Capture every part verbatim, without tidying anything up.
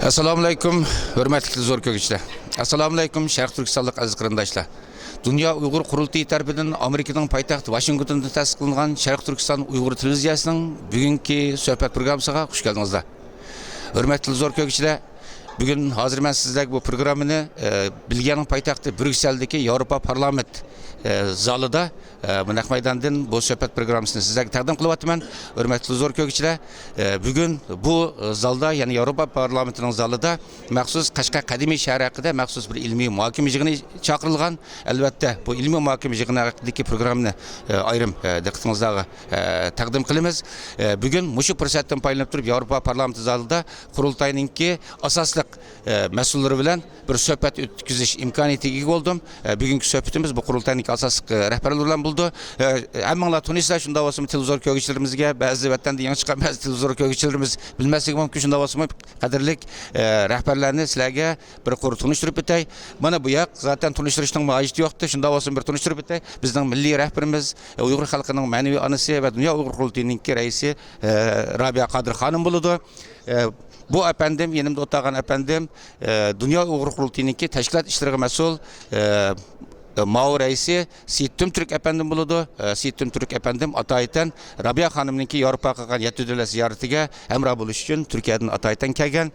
ئەسسالامۇئەلەيكۇم، ھۆرمەتلىك تېلېۋىزور كۆرگۈچىلەر. ئەسسالامۇئەلەيكۇم، شەرقىي تۈركىستانلىق ئەزىز قېرىنداشلار. دۇنيا ئۇيغۇر قۇرۇلتىيى تەرىپىدىن ئامېرىكىنىڭ پايتەختى ۋاشىنگتوندا تەسىس قىلىنغان شەرقىي تۈركىستان ئۇيغۇر تېلېۋىزىيەسىنىڭ بۈگۈنكى سۆھبەت پروگراممىسىغا خۇش كەلدىڭىزلەر. ھۆرمەتلىك تېلېۋىزور كۆرگۈچىلەر، بۈگۈن ھازىر مەن سىزلەرگە بۇ پروگراممىنى، ئە، بېلگىيەنىڭ پايتەختى بريۇكسېلدىكى ياۋروپا پارلامېنت، ئە، زالىدا، ئە، بۇ نەق مەيداندىن بۇ سۆھبەت پروگراممىسىنى سىزلەرگە تەقدىم قىلىۋاتىمەن. ھۆرمەتلىك تېلېۋىزور كۆرگۈچىلەر، ئە، بۈگۈن بۇ، ئە، زالدا، يەنى ياۋروپا پارلامېنتىنىڭ زالىدا مەخسۇس قەشقەر قەدىمىي شەھىرى ھەققىدە مەخسۇس بىر ئىلمىي مۇھاكىمە يىغىنى چاقىرىلغان. ئەلۋەتتە، بۇ ئىلمىي مۇھاكىمە يىغىنى ھەققىدىكى پروگراممىنى، ئە، ئايرىم، ئە، دىققىتىڭىزلارغا، ئە، تەقدىم قىلىمىز. ئە، بۈگۈن مۇشۇ پۇرسەتتىن پايدىلىنىپ تۇرۇپ، ياۋروپا پارلامېنتى زالىدا قۇرۇلتاينىڭكى ئاساسلىق، ئە، مەسئۇللىرى بىلەن بىر سۆھبەت ئۆتكۈزۈش ئىمكانىيىتىگە ئىگە بولدۇم. ئە، بۈگۈنكى سۆھبىتىمىز بۇ قۇرۇلتاينىڭكى ئاساسلىق، ئە، رەھبەرلىرى بىلەن بولىدۇ. ئە، ھەممىڭلار تونۇيسىلەر، شۇنداق بولسىمۇ تېلېۋىزور كۆرگۈچىلىرىمىزگە، بەزى ۋەتەندە يېڭى چىققان بەزى تېلېۋىزور كۆرگۈچىلىرىمىز بىلمەسلىكى مۇمكىن، شۇنداق بولسىمۇ قەدىرلىك، ئە، رەھبەرلەرنى سىلەرگە بىر قۇر تونۇشتۇرۇپ ئۆتەي. مانا بۇ ياق، زاتەن تونۇشتۇرۇشنىڭ ھاجىتى يوقتى، شۇنداق بولسىمۇ بىر تونۇشتۇرۇپ ئۆتەي. بىزنىڭ مىللىي رەھبىرىمىز، ئۇيغۇر خەلقىنىڭ مەنىۋى ئانىسى ۋە دۇنيا ئۇيغۇر قۇرۇلتىيىنىڭكى رەئىسى، ئە، رابىيە قادىر خانىم بولىدۇ. ئە، بۇ ئەپەندىم، يېنىمدا ئولتۇرغان ئەپەندىم، ئە، دۇنيا ئۇيغۇر قۇرۇلتىيىنىڭكى تەشكىلات ئىشلىرىغا مەسئۇل، ئە، مائۇ رەئىسى سېيىت تۈمتۈرك ئەپەندىم بولىدۇ. ئە، سېيىت تۈمتۈرك ئەپەندىم ئاتايىتەن رابىيە خانىمنىڭكى ياۋروپاغا قىلغان يەتتە دۆلەت زىيارىتىگە ھەمراھ بولۇش ئۈچۈن تۈركىيەدىن ئاتايىتەن كەلگەن.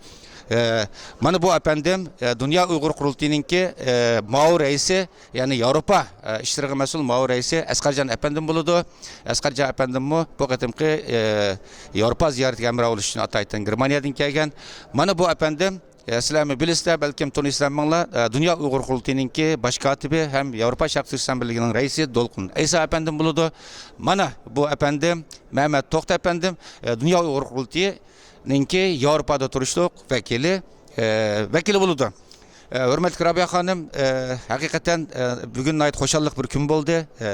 ئە، مانا بۇ ئەپەندىم، ئە، دۇنيا ئۇيغۇر قۇرۇلتىيىنىڭكى، ئە، مائۇ رەئىسى، يەنى ياۋروپا، ئە، ئىشلىرىغا مەسئۇل مائۇ رەئىسى ئەسقەرجان ئەپەندىم بولىدۇ. ئەسقەرجان ئەپەندىممۇ بۇ قېتىمقى، ئە، ياۋروپا زىيارىتىگە ھەمراھ بولۇش ئۈچۈن ئاتايىتەن گېرمانىيەدىن كەلگەن. مانا بۇ ئەپەندىم، ئە، سىلەرمۇ بىلىسىلەر، بەلكىم تونۇيسىلەر مىڭلار، ئە، دۇنيا ئۇيغۇر قۇرۇلتىيىنىڭكى باش كاتىپى ھەم ياۋروپا شەرقىي تۈركىستان بىرلىكىنىڭ رەئىسى دولقۇن ئەيسا ئەپەندىم بولىدۇ. مانا بۇ ئەپەندىم مەمەت توختى ئەپەندىم، ئە، دۇنيا ئۇيغۇر قۇرۇلتىيىنىڭكى ياۋروپادا تۇرۇشلۇق ۋەكىلى، ئە، ۋەكىلى بولىدۇ. ئە، ھۆرمەتلىك رابىيە خانىم، ئە، ھەقىقەتەن، ئە، بۈگۈن ناھايىتى خۇشاللىق بىر كۈن بولدى. ئە،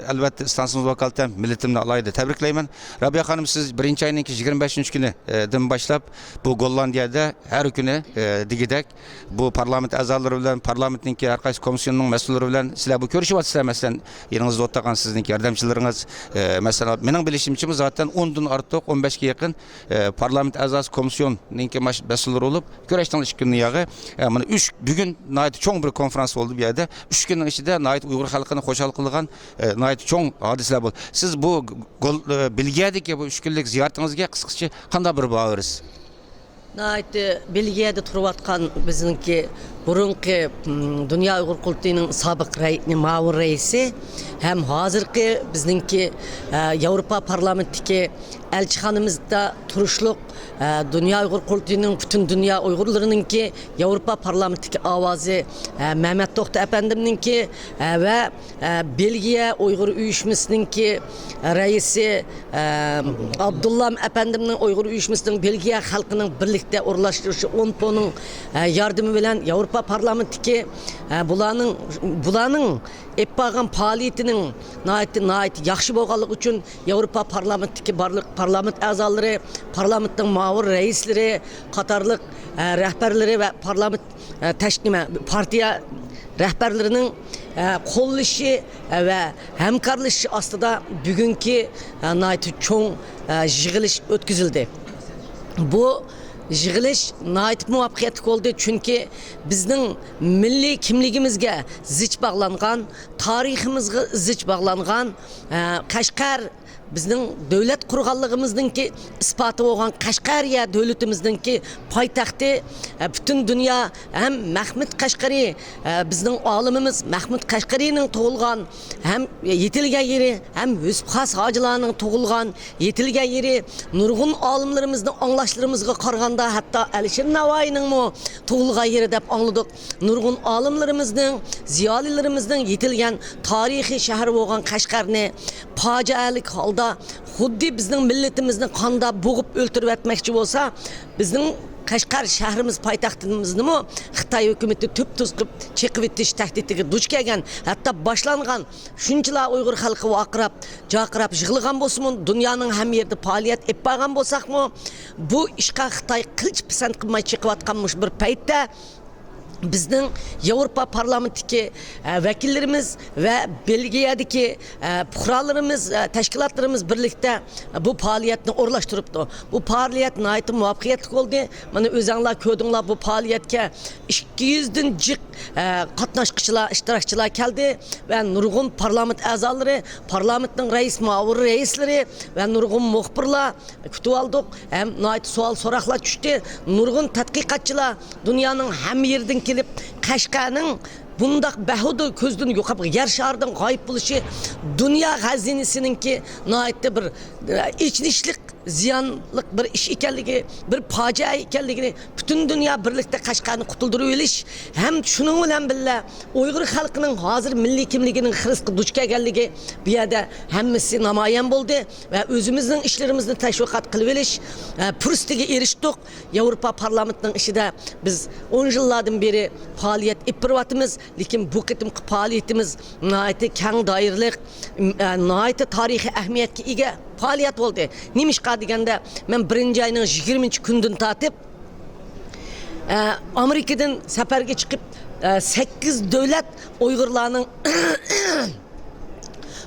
ئەلۋەتتە، ئىستانسىمىز ۋاكالىتەن مىللىتىمنى ئالاھىدە تەبرىكلەيمەن. رابىيە خانىم، سىز بىرىنچى ئاينىڭكى يىگىرمە بەشىنچى كۈنى، ئە، دىن باشلاپ بۇ گوللاندىيەدە ھەر كۈنى، ئە، دېگۈدەك بۇ پارلامېنت ئەزالىرى بىلەن، پارلامېنتنىڭكى ھەر قايسى كومىسسىيوننىڭ مەسئۇللىرى بىلەن سىلەر بۇ كۆرۈشۈۋاتىسىلەر. مەسىلەن، يېنىڭىزدا ئولتۇرغان سىزنىڭكى ياردەمچىلىرىڭىز، ئە، مەسىلەن، مېنىڭ بىلىشىمچىمۇ زاتەن ئوندىن ئارتۇق، ئون بەشكە يېقىن، ئە، پارلامېنت ئەزاسى كومىسسىيوننىڭكى ماش-، مەسئۇللىرى بولۇپ كۆرۈشتىڭلار ئىككى كۈندىن ياغى. ئە، مانا ئۈچ، بۈگۈن ناھايىتى چوڭ بىر كونفرانس بولدى بۇ يەردە. ئۈچ كۈننىڭ ئىچىدە ناھايىتى ئۇيغۇر خەلقىنى خۇشال قىلغان، ئە، ناھايىتى چوڭ ھادىسىلەر بولدى. سىز بۇ گول-، ئە، بېلگىيەدىكى بۇ ئۈچ كۈنلۈك زىيارىتىڭىزگە قىسقىچە قانداق بىر باھا بېرىسىز؟ ناھايىتى بېلگىيەدە تۇرۇۋاتقان بىزنىڭكى بۇرۇنقى، م، دۇنيا ئۇيغۇر قۇرۇلتىيىنىڭ سابىق رەي-، مۇئاۋىن رەئىسى ھەم ھازىرقى بىزنىڭكى، ئە، ياۋروپا پارلامېنتىدىكى ئەلچىخانىمىزدا تۇرۇشلۇق، ئە، دۇنيا ئۇيغۇر قۇرۇلتىيىنىڭ پۈتۈن دۇنيا ئۇيغۇرلىرىنىڭكى ياۋروپا پارلامېنتىدىكى ئاۋازى، ئە، مەمەت توختى ئەپەندىمنىڭكى، ئە، ۋە، ئە، بېلگىيە ئۇيغۇر ئۇيۇشمىسىنىڭكى رەئىسى، ئە، ئابدۇللام ئەپەندىمنىڭ ئۇيغۇر ئۇيۇشمىسىنىڭ بېلگىيە خەلقىنىڭ بىرلىكتە ئورۇنلاشتۇرۇشى ئونپونىڭ، ئە، ياردىمى بىلەن ياۋروپا پارلامېنتىكى، ئە، بۇلارنىڭ، بۇلارنىڭ ئېلىپ بارغان پائالىيىتىنىڭ ناھايىتى، ناھايىتى ياخشى بولغانلىقى ئۈچۈن ياۋروپا پارلامېنتىكى بارلىق پارلامېنت ئەزالىرى، پارلامېنتنىڭ مۇئاۋىن رەئىسلىرى قاتارلىق، ئە، رەھبەرلىرى ۋە پارلامېنت، ئە، تەش-، نېمە، پارتىيە رەھبەرلىرىنىڭ، ئە، قوللىشى، ئە، ۋە ھەمكارلىشىشى ئاستىدا بۈگۈنكى، ئە، ناھايىتى چوڭ، ئە، يىغىلىش ئۆتكۈزۈلدى. بۇ يىغىلىش ناھايىتى مۇۋەپپەقىيەتلىك بولدى، چۈنكى بىزنىڭ مىللىي كىملىكىمىزگە زىچ باغلانغان، تارىخىمىزغا زىچ باغلانغان، ئە، قەشقەر بىزنىڭ دۆلەت قۇرغانلىقىمىزنىڭكى ئىسپاتى بولغان قەشقەرىيە دۆلىتىمىزنىڭكى پايتەختى، ئە، پۈتۈن دۇنيا ھەم مەھمۇد قەشقەرى، ئە، بىزنىڭ ئالىمىمىز مەھمۇد قەشقەرىنىڭ تۇغۇلغان ھەم يېتىلگەن يېرى، ھەم يۈسۈپ خاس ھاجىلارنىڭ تۇغۇلغان يېتىلگەن يېرى، نۇرغۇن ئالىملىرىمىزنىڭ ئاڭلاشلىرىمىزغا قارىغاندا، ھەتتا ئەلىشىر نەۋائىينىڭمۇ تۇغۇلغان يېرى دەپ ئاڭلىدۇق. نۇرغۇن ئالىملىرىمىزنىڭ، زىيالىيلىرىمىزنىڭ يېتىلگەن تارىخىي شەھەر بولغان قەشقەرنى پاجىئەلىك ھالدا خۇددى بىزنىڭ مىللىتىمىزنى قاندا بوغۇپ ئۆلتۈرۈۋەتمەكچى بولسا، بىزنىڭ قەشقەر شەھىرىمىز، پايتەختىمىزنىمۇ خىتاي ھۆكۈمىتى تۈپتۈز قىلىپ چېقىۋېتىش تەھدىتىگە دۇچ كەلگەن، ھەتتا باشلانغان. شۇنچىلا ئۇيغۇر خەلقى ۋارقىراپ، جارقىراپ يىغلىغان بولسىمۇ، دۇنيانىڭ ھەممە يېرىدە پائالىيەت ئېلىپ بارغان بولساقمۇ، بۇ ئىشقا خىتاي قىلچە پىسەنت قىلماي چېقىۋاتقان مۇشۇ بىر پەيتتە، بىزنىڭ ياۋروپا پارلامېنتىدىكى، ئە، ۋەكىللىرىمىز ۋە بېلگىيەدىكى، ئە، پۇقرالىرىمىز، ئە، تەشكىلاتلىرىمىز بىرلىكتە بۇ پائالىيەتنى ئورۇنلاشتۇرۇپتۇ. بۇ پائالىيەت ناھايىتى مۇۋەپپەقىيەتلىك بولدى. مانا ئۆزەڭلار كۆردۈڭلار، بۇ پائالىيەتكە ئىككى يۈزدىن جىق، ئە، قاتناشقۇچىلار، ئىشتىراكچىلار كەلدى ۋە نۇرغۇن پارلامېنت ئەزالىرى، پارلامېنتنىڭ رەئىس، مۇئاۋىن رەئىسلىرى ۋە نۇرغۇن مۇخبىرلار كۈتۈۋالدۇق. ھەم ناھايىتى سوئال-سوراقلار چۈشتى. نۇرغۇن تەتقىقاتچىلار دۇنيانىڭ ھەممە يېرىدىن كېلىپ، قەشقەرنىڭ بۇنداق بىھۇدە كۆزدىن يوقاپ، يەر شارىدىن غايىب بولۇشى دۇنيا خەزىنىسىنىڭكى ناھايىتى بىر، ئە، ئېچىنىشلىق، زىيانلىق بىر ئىش ئىكەنلىكى، بىر پاجىئە ئىكەنلىكىنى پۈتۈن دۇنيا بىرلىكتە قەشقەرنى قۇتۇلدۇرۇۋېلىش ھەم شۇنىڭ بىلەن بىللە ئۇيغۇر خەلقىنىڭ ھازىر مىللىي كىملىكىنىڭ خىرىسقا دۇچ كەلگەنلىكى بۇ يەردە ھەممىسى نامايان بولدى ۋە ئۆزىمىزنىڭ ئىشلىرىمىزنى تەشۋىقات قىلىۋېلىش، ئە، پۇرسىتىگە ئېرىشتۇق. ياۋروپا پارلامېنتىنىڭ ئىچىدە بىز ئون يىللاردىن بېرى پائالىيەت ئېلىپ بېرىۋاتىمىز، لېكىن بۇ قېتىمقى پائالىيىتىمىز ناھايىتى كەڭ دائىرىلىك، ئىم، ئە، ناھايىتى تارىخىي ئەھمىيەتكە ئىگە پائالىيەت بولدى. نېمىشقا دېگەندە، مەن بىرىنچى ئاينىڭ يىگىرمىنچى كۈنىدىن تارتىپ، ئە، ئامېرىكىدىن سەپەرگە چىقىپ، ئە، سەككىز دۆلەت ئۇيغۇرلارنىڭ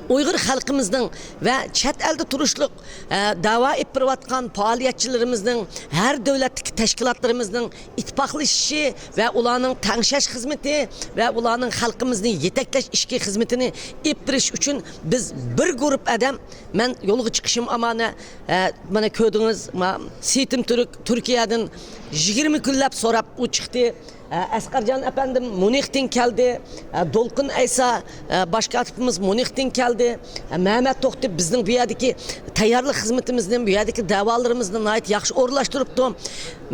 ئۇيغۇر خەلقىمىزنىڭ ۋە چەت ئەلدە تۇرۇشلۇق، ئە، دەۋا ئېلىپ بېرىۋاتقان پائالىيەتچىلىرىمىزنىڭ، ھەر دۆلەتتىكى تەشكىلاتلىرىمىزنىڭ ئىتتىپاقلىشىشى ۋە ئۇلارنىڭ تەڭشەش خىزمىتى ۋە ئۇلارنىڭ خەلقىمىزنى يېتەكلەش ئىچكى خىزمىتىنى ئېلىپ بېرىش ئۈچۈن بىز بىر گۇرۇپ ئادەم، مەن يولغا چىقىشىم ئامانە، ئە، مانا كۆردىڭىز، ما-، سېيتىم تۈرك تۈركىيەدىن يىگىرمە كۈنلەپ سوراپ ئۇ چىقتى. ئە، ئەسقەرجان ئەپەندىم مۇنىختىن كەلدى. ئە، دولقۇن ئەيسا، ئە، باش كاتىپىمىز مۇنىختىن كەلدى. ئە، مەمەت توختى بىزنىڭ بۇ يەردىكى تەييارلىق خىزمىتىمىزنى، بۇ يەردىكى دەۋالىرىمىزنى ناھايىتى ياخشى ئورۇنلاشتۇرۇپتۇ.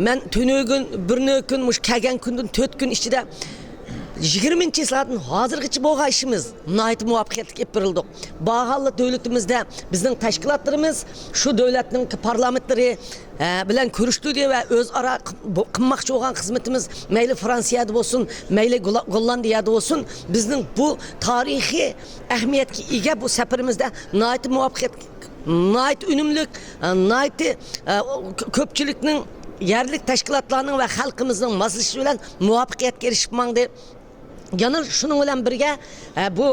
مەن تۈنۈگۈن، بىر نۆكۈن، مۇشۇ كەلگەن كۈندىن تۆت كۈن ئىچىدە يىگىرمىنچى يىللاردىن ھازىرغىچە بولغان ئىشىمىز ناھايىتى مۇۋەپپەقىيەتلىك ئېلىپ بېرىلدۇق. بارغانلا دۆلىتىمىزدە بىزنىڭ تەشكىلاتلىرىمىز شۇ دۆلەتنىڭ پارلامېنتلىرى، ئە، بىلەن كۆرۈشتۈردى ۋە ئۆزئارا ق-، بۇ، قىلماقچى بولغان خىزمىتىمىز مەيلى فرانسىيەدە بولسۇن، مەيلى گولا-، گوللاندىيەدە بولسۇن، بىزنىڭ بۇ تارىخىي ئەھمىيەتكە ئىگە بۇ سەپىرىمىزدە ناھايىتى مۇۋەپپەقىيەت، ناھايىتى ئۈنۈملۈك، ئە، ناھايىتى، ئە، كۆ-، كۆپچىلىكنىڭ، يەرلىك تەشكىلاتلارنىڭ ۋە خەلقىمىزنىڭ ماسلىشىشى بىلەن مۇۋەپپەقىيەتكە ئېرىشىپ ماڭدى. يەنە شۇنىڭ بىلەن بىرگە، ئە، بۇ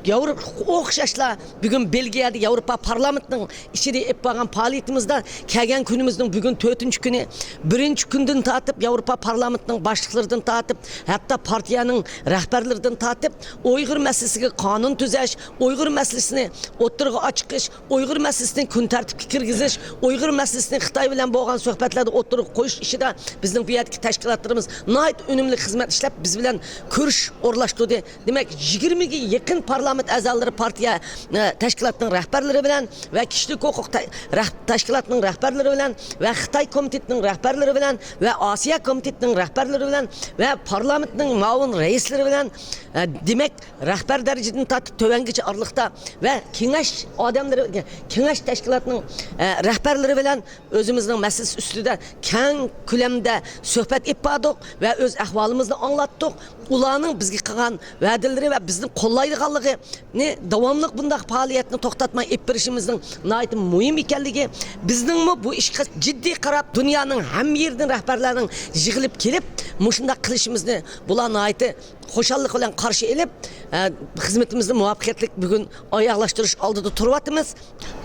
ياۋرو-، ئوخشاشلا بۈگۈن بېلگىيەدە ياۋروپا پارلامېنتىنىڭ ئىچىدە ئېلىپ بارغان پائالىيىتىمىزدە كەلگەن كۈنىمىزنىڭ بۈگۈن تۆتىنچى كۈنى، بىرىنچى كۈندىن تارتىپ ياۋروپا پارلامېنتىنىڭ باشلىقلىرىدىن تارتىپ، ھەتتا پارتىيەنىڭ رەھبەرلىرىدىن تارتىپ، ئۇيغۇر مەسىلىسىگە قانۇن تۈزەش، ئۇيغۇر مەسىلىسىنى ئوتتۇرىغا چىقىش، ئۇيغۇر مەسىلىسىنى كۈن تەرتىپكە كىرگۈزۈش، ئۇيغۇر مەسىلىسىنى خىتاي بىلەن بولغان سۆھبەتلەردە ئوتتۇرىغا قويۇش ئىشىدا بىزنىڭ بۇ يەردىكى تەشكىلاتلىرىمىز ناھايىتى ئۈنۈملۈك خىزمەت ئىشلەپ، بىز بىلەن كۆرۈش ئورۇنلاشتۇردى. دېمەك، يىگىرمىگە يېقىن پارلامېنت ئەزالىرى پارتىيە، ئە، تەشكىلاتنىڭ رەھبەرلىرى بىلەن ۋە كىشىلىك ھوقۇق تە-، رەھ-، تەشكىلاتنىڭ رەھبەرلىرى بىلەن ۋە خىتاي كومىتېتىنىڭ رەھبەرلىرى بىلەن ۋە ئاسىيا كومىتېتىنىڭ رەھبەرلىرى بىلەن ۋە پارلامېنتنىڭ مۇئاۋىن رەئىسلىرى بىلەن، ئە، دېمەك، رەھبەر دەرىجىدىن تارتىپ تۆۋەنگىچە ئارىلىقتا ۋە كېڭەش ئادەملىرى، كېڭەش تەشكىلاتىنىڭ، ئە، رەھبەرلىرى بىلەن ئۆزىمىزنىڭ مەسىلىسى ئۈستىدە كەڭ كۆلەمدە سۆھبەت ئېلىپ باردۇق ۋە ئۆز ئەھۋالىمىزنى ئاڭلاتتۇق. ئۇلارنىڭ بىزگە قىلغان ۋەدىلىرى ۋە بىزنى قوللايدىغانلىقىنى، داۋاملىق بۇنداق پائالىيەتنى توختاتماي ئېلىپ بېرىشىمىزنىڭ ناھايىتى مۇھىم ئىكەنلىكى، بىزنىڭمۇ بۇ ئىشقا جىددىي قاراپ، دۇنيانىڭ ھەممە يېرىدىن رەھبەرلەرنىڭ يىغىلىپ كېلىپ، مۇشۇنداق قىلىشىمىزنى بۇلار ناھايىتى خۇشاللىق بىلەن قارشى ئېلىپ، ئە، خىزمىتىمىزنى مۇۋەپپەقىيەتلىك بۈگۈن ئاياغلاشتۇرۇش ئالدىدا تۇرۇۋاتىمىز.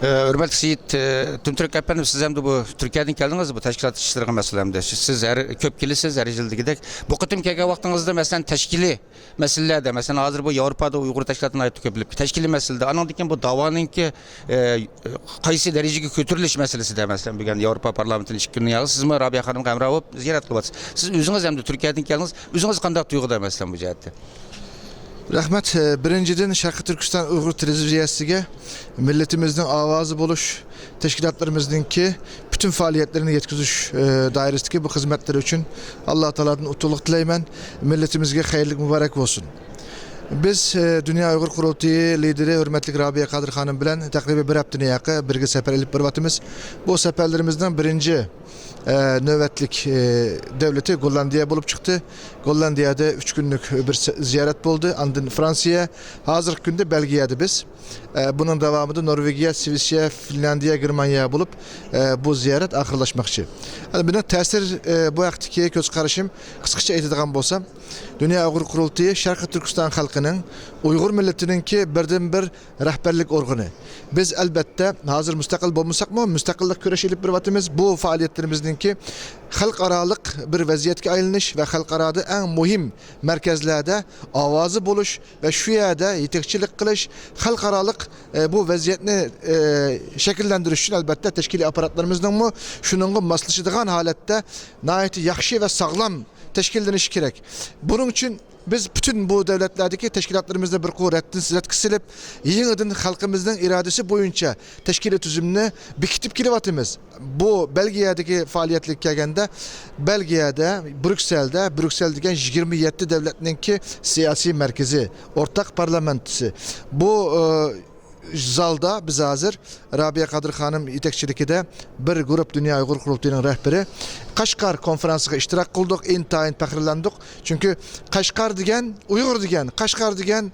ئە، ھۆرمەتلىك سېيىت، ئە، تۈنتۈرك ئەپەندىم، سىز ئەمدى بۇ تۈركىيەدىن كەلدىڭىز، بۇ تەشكىلات ئىشلىرىغا مەسئۇل ئەمدى. سىز ھەر، كۆپ كېلىسىز، ھەر يىلدىكىدەك. بۇ قېتىم كەلگەن ۋاقتىڭىزدا، مەسىلەن، تەشكىلىي مەسىلىلەردە، مەسىلەن، ھازىر بۇ ياۋروپادا ئۇيغۇر تەشكىلاتى ناھايىتى كۆپىيىپ، تەشكىلىي مەسىلىدە، ئانىڭدىن كېيىن بۇ داۋانىڭكى، ئە، قايسى دەرىجىگە كۆتۈرۈلۈش مەسىلىسىدە، مەسىلەن، بۈگۈن ياۋروپا پارلامېنتىنىڭ ئىككى كۈنى ياغى سىزمۇ رابىيە خانىمغا ھەمراھ بولۇپ زىيارەت قىلىۋاتىسىز. سىز ئۆزىڭىز ئەمدى تۈركىيەدىن كەلدىڭىز، ئۆزىڭىز قانداق تۇيغۇدا، مەسىلەن، بۇ جەھەتتە؟ رەھمەت. ئە، بىرىنچىدىن، شەرقىي تۈركىستان ئۇيغۇر تېلېۋىزىيەسىگە مىللىتىمىزنىڭ ئاۋازى بولۇش تەشكىلاتلىرىمىزنىڭكى پۈتۈن پائالىيەتلىرىنى يەتكۈزۈش، ئە، دائىرىسىدىكى بۇ خىزمەتلىرى ئۈچۈن ئاللا تائالادىن ئۇتۇقلۇق تىلەيمەن. مىللىتىمىزگە خەيرلىك مۇبارەك بولسۇن. بىز، ئە، دۇنيا ئۇيغۇر قۇرۇلتىيى لىدىرى ھۆرمەتلىك رابىيە قادىر خانىم بىلەن تەقرىبەن بىر ھەپتىنى ياقى بىرگە سەپەر ئېلىپ بېرىۋاتىمىز. بۇ سەپەرلىرىمىزنىڭ بىرىنچى ئە، نۆۋەتلىك، ئە، دۆلىتى گوللاندىيە بولۇپ چىقتى. گوللاندىيەدە ئۈچ كۈنلۈك بىر سە-، زىيارەت بولدى. ئاندىن فرانسىيە، ھازىرقى كۈندە بەلگىيەدە بىز. ئە، بۇنىڭ داۋامىدا نورۋېگىيە، سۋېتسىيە، فىنلاندىيە، گېرمانىيە بولۇپ، ئە، بۇ زىيارەت ئاخىرلاشماقچى. ئەنە بۇنىڭ تەسىر، ئە، بۇ ھەقتىكى كۆز قارىشىم قىسقىچە ئېيتىدىغان بولسام، دۇنيا ئۇيغۇر قۇرۇلتىيى شەرقىي تۈركىستان خەلقىنىڭ، ئۇيغۇر مىللىتىنىڭكى بىردىنبىر رەھبەرلىك ئورگىنى. بىز، ئەلبەتتە، ھازىر مۇستەقىل بولمىساقمۇ، مۇستەقىللىق كۈرەش ئېلىپ بېرىۋاتىمىز. بۇ پائالىيەتلىرىمىزنىڭكى خەلقئارالىق بىر ۋەزىيەتكە ئايلىنىش ۋە خەلقئارادا ئەڭ مۇھىم مەركەزلەردە ئاۋازى بولۇش ۋە شۇ يەردە يېتەكچىلىك قىلىش، خەلقئارالىق، ئە، بۇ ۋەزىيەتنى، ئە، شەكىللەندۈرۈش ئۈچۈن، ئەلبەتتە، تەشكىلىي ئاپپاراتلىرىمىزنىڭمۇ شۇنىڭغا ماسلىشىدىغان ھالەتتە ناھايىتى ياخشى ۋە ساغلام تەشكىللىنىشى كېرەك. بۇنىڭ ئۈچۈن بىز پۈتۈن بۇ دۆلەتلەردىكى تەشكىلاتلىرىمىزنى بىر قۇر رەتتىن-، رەتكە سېلىپ، يېڭىدىن خەلقىمىزنىڭ ئىرادىسى بويىچە تەشكىلىي تۈزۈمنى بېكىتىپ كېلىۋاتىمىز. بۇ بەلگىيەدىكى پائالىيەتلەرگە كەلگەندە، بەلگىيەدە، بروكسەلدە، بروكسەل دېگەن يىگىرمە يەتتە دۆلەتنىڭكى سىياسىي مەركىزى، ئورتاق پارلامېنتىسى. بۇ، ئى، زالدا بىز ھازىر رابىيە قادىر خانىم يېتەكچىلىكىدە بىر گۇرۇپ دۇنيا ئۇيغۇر قۇرۇلتىيىنىڭ رەھبىرى قەشقەر كونفېرانسىغا ئىشتىراك قىلدۇق، ئىنتايىن پەخىرلەندۇق. چۈنكى قەشقەر دېگەن ئۇيغۇر دېگەن، قەشقەر دېگەن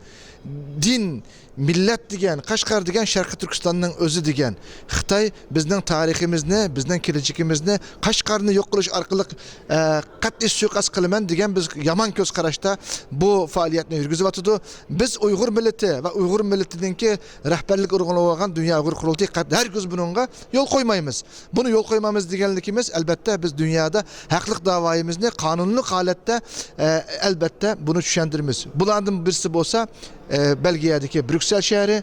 دىن، مىللەت دېگەن، قەشقەر دېگەن شەرقىي تۈركىستاننىڭ ئۆزى دېگەن. خىتاي بىزنىڭ تارىخىمىزنى، بىزنىڭ كېلەچىكىمىزنى قەشقەرنى يوق قىلىش ئارقىلىق، ئە، قەتئىي سۇيىقەست قىلىمەن دېگەن بىز يامان كۆز قاراشتا بۇ پائالىيەتنى يۈرگۈزۈۋاتىدۇ. بىز ئۇيغۇر مىللىتى ۋە ئۇيغۇر مىللىتىنىڭكى رەھبەرلىك ئورگىنى بولغان دۇنيا ئۇيغۇر قۇرۇلتىيى قەت-، ھەرگىز بۇنىڭغا يول قويمايمىز. بۇنى يول قويمايمىز دېگەنلىكىمىز، ئەلبەتتە، بىز دۇنيادا ھەقلىق داۋايىمىزنى قانۇنلۇق ھالەتتە، ئە، ئەلبەتتە، بۇنى چۈشەندۈرىمىز. بۇلاردىن بىرسى بولسا، ئە، بەلگىيەدىكى بريۇكسېل شەھىرى.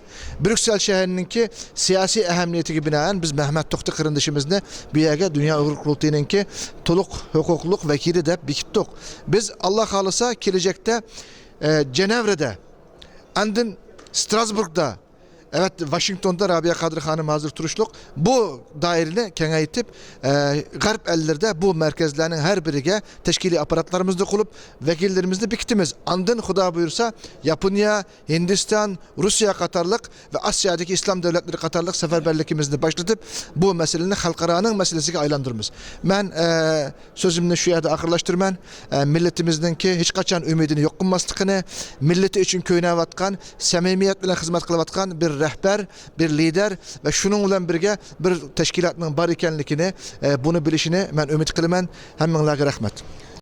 بريۇكسېل شەھىرىنىڭكى سىياسىي ئەھمىيىتىگە بىنائەن بىز مەھمەت توختى قېرىندىشىمىزنى بۇ يەرگە دۇنيا ئۇيغۇر قۇرۇلتىيىنىڭكى تولۇق ھوقۇقلۇق ۋەكىلى دەپ بېكىتتۇق. بىز، ئاللا خالىسا، كېلەچەكتە، ئە، جەنەۋرىدە، ئاندىن ستراسبۇرگدا، ئەۋەت، ۋاشىنگتوندا رابىيە قادىر خانىم ھازىر تۇرۇشلۇق بۇ دائىرىنى كېڭەيتىپ، ئە، غەرب ئەللىرىدە بۇ مەركەزلەرنىڭ ھەر بىرىگە تەشكىلىي ئاپپاراتلىرىمىزنى قۇرۇپ، ۋەكىللىرىمىزنى بېكىتىمىز. ئاندىن، خۇدا بۇيرۇسا، ياپونىيە، ھىندىستان، روسىيە قاتارلىق ۋە ئاسىيادىكى ئىسلام دۆلەتلىرى قاتارلىق سەپەربەرلىكىمىزنى باشلىتىپ، بۇ مەسىلىنى خەلقئارانىڭ مەسىلىسىگە ئايلاندۇرىمىز. مەن، ئە، سۆزۈمنى شۇ يەردە ئاخىرلاشتۇرىمەن. ئە، مىللىتىمىزنىڭكى ھېچقاچان ئۈمىدىنى يوق قىلماسلىقىنى، مىللىتى ئۈچۈن كۆيۈنۈۋاتقان، سەمىمىيەت بىلەن خىزمەت قىلىۋاتقان بىر رەھبەر، بىر لىدەر ۋە شۇنىڭ بىلەن بىرگە بىر تەشكىلاتنىڭ بار ئىكەنلىكىنى، ئە، بۇنى بىلىشىنى مەن ئۈمىد قىلىمەن. ھەممىڭلارغا رەھمەت.